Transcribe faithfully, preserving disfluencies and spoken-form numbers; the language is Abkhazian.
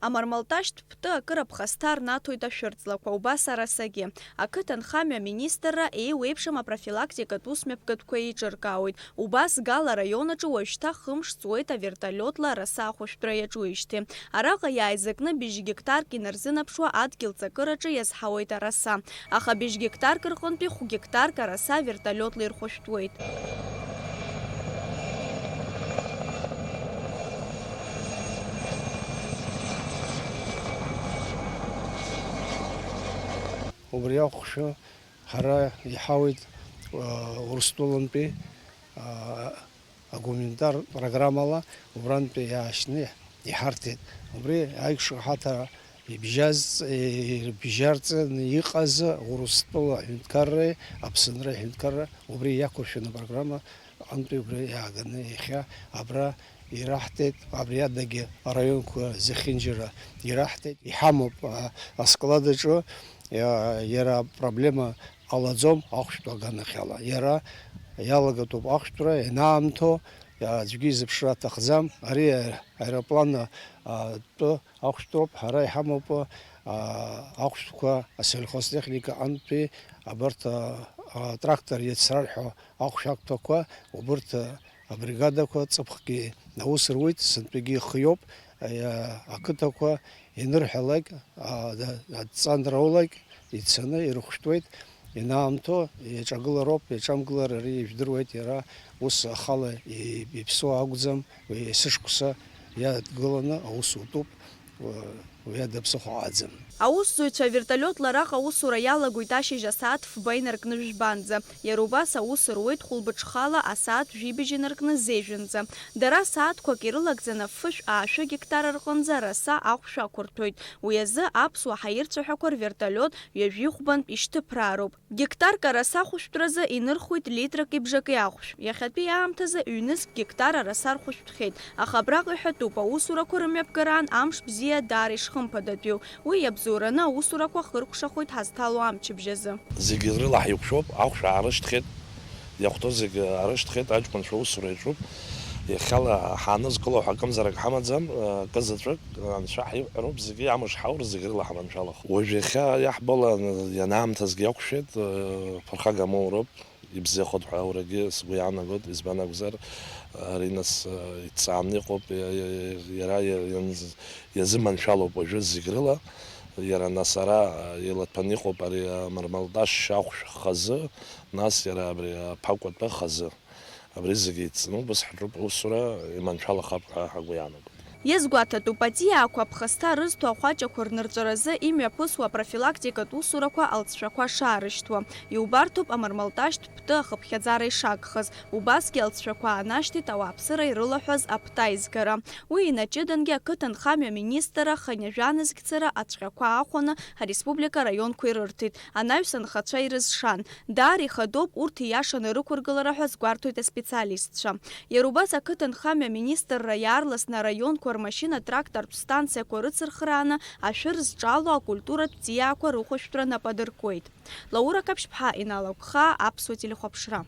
Амармалташьтә ԥты акыр аԥхасҭа рнаҭоит ашәырҵлақәа, убас арасагьы. Ақыҭанхамҩа аминистрра еиуеиԥшым апрофилактикатә усмҩаԥгатәқәа еиҿыркаауеит. Убас Гал араион аҿы уажәшьҭа хымш ҵуеит авертолиотла араса ахәышәтәра иаҿуижьҭеи. Араҟа иааизакны быжь гектарк инарзынаԥшуа адгьыл ҵакыраҿы иазҳауеит араса. Аха быжь гектарк рҟынтәи хә гектарк араса авертолиотла ирхәышәтәуеит. Убри ахәшәы ҳара иҳауеит, а, Урыстәылантәи, а, агуманитар программала убрантәи иаашьны иҳарҭеит. Убри аиқәшаҳаҭра ибжьаз-, ибжьарҵаны иҟаз Урыстәыла аҳәынҭқарреи Аԥсынреи аҳәынҭқарра убри иақәыршәаны апрограмма аҟынтәи убри иааганы иахьа абра ираҳҭеит, абри адагьы араионқәа зехьынџьара ираҳҭеит. Иҳамоуп, а, асклад аҿы, иа-, иара апроблема ҟалаӡом ахәшәтә аганахьала. Иара иалагатәуп ахәшәтәра ианаамҭоу, аӡәгьы изыԥшра аҭахӡам. Ари аероплан, а, тәы ахәшәтәроуп, ҳара иҳамоуп, а, ахәшәтәқәа, асельхозтехника антәи абарҭ, а, а, трактор иацрарҳәо ахәшәтәқәа, убырҭ, а, абригадақәа ҵыԥхгьы аус руеит, сынтәагьы ихиоуп, а, ақыҭақәа инырҳәалак, а, да-, адҵа анроулак ицаны ирыхәшәтәуеит, инаамҭоу иаҿагылароуп, иаҿамгылар ари ижәдыруеит, иара ус ахала и-, иԥсуа акәӡам, уи есышықәса иадгыланы аус утәуп, уи ада ԥсыхәа аӡам. Аусзуҩцәа авертолиотла араҟа аусура иалагоит ашьыжь асааҭ фба инаркны жәбанӡа. Иара убас аус руеит хәылбыҽхала асааҭ жәибжь инаркны зежәынӡа. Дара сааҭқәак ирылагӡаны фышә-аашәы гектар рҟынӡа араса ахәшә ақәырҭәоит. Уи азы аԥсуа ҳаирцәаҳәақәа рвертолиот ҩажәихәбантә ишьҭыԥраароуп. Гектарк араса хәышәтәразы инырхуеит литрак ибжаки ахәшә. Иахьатәи аамҭазы ҩнызқь гектар араса рхәышәтәхьеит, аха абраҟа иҳәатәуп, аусурақәа рымҩаԥгараан амш бзиа даара ишхымԥадатәиу. Уи иабзоураны аусурақәа хыркәшахоит ҳазҭало амчыбжь азы. Зегьы рыла ҳаиқәшәоуп, ахәшә аарышьҭхьеит, иахәҭоу зегьы аарышьҭхьеит, аҷкәынцәа аусура иаҿуп. Иахьала ҳаанызкыло ҳәа акымзарак ҳамаӡам, акы заҵәык, Анцәа ҳиҳәароуп, зегьы амш ҳаур, зегь рыла ҳманшәалахоит. Уажә иахьа иаҳбала ианаамҭазгьы иақәшәеит, ԥырхага моуроуп, ибзиахоит ҳәа аурагьы сгәы иаанагоит, избан акәзар, ари нас, иҭҵааны иҟоуп, иа-, иа-, иара иа-, ианз-, иазыманшәалоуп уажәы зегь рыла, иара нас ара, илаҭәаны иҟоуп ари амармалташ ахәшә хазы, нас иара абри аԥакәатәы хазы. Абри зегьы еицны убас ҳаҿуп, аусура иманшәалахап ҳәа ҳгәы иаанагоит. Иазгәаҭатәуп, аҵиаақәа аԥхасҭа рызҭо ахәаҷақәа рнырҵәаразы имҩаԥысуа апрофилактикатә усурақәа алҵшәақәа шаарышьҭуа. Иубарҭоуп амармалташьтә ԥты ахыԥхьаӡара ишагхаз, убасгьы алҵшәақәа аанашьҭит ауааԥсыра ирылаҳәаз аԥҭа аизгара. Уи инаҷыдангьы ақыҭанхамҩа аминистрра хынҩажәа нызқьцара ацәҟьақәа аахәаны ареспублика араионқәа ирырҭеит, анаҩс анхацәа ирызшан. Даара ихадоуп урҭ ииашаны рықәыргылара ҳәа азгәарҭоит аспециалистцәа. Иара убас ақыҭанхамҩа аминистрра иаарласны араионқәа рмашьына-трактортә станциақәа рыцырхрааны ашәыр зҿало акультуратә ҵиаақәа рыхәышәтәра нап адыркуеит. Лаура Қаԥшьԥҳа, Инал Агәхаа, Аԥсуа телехәаԥшра.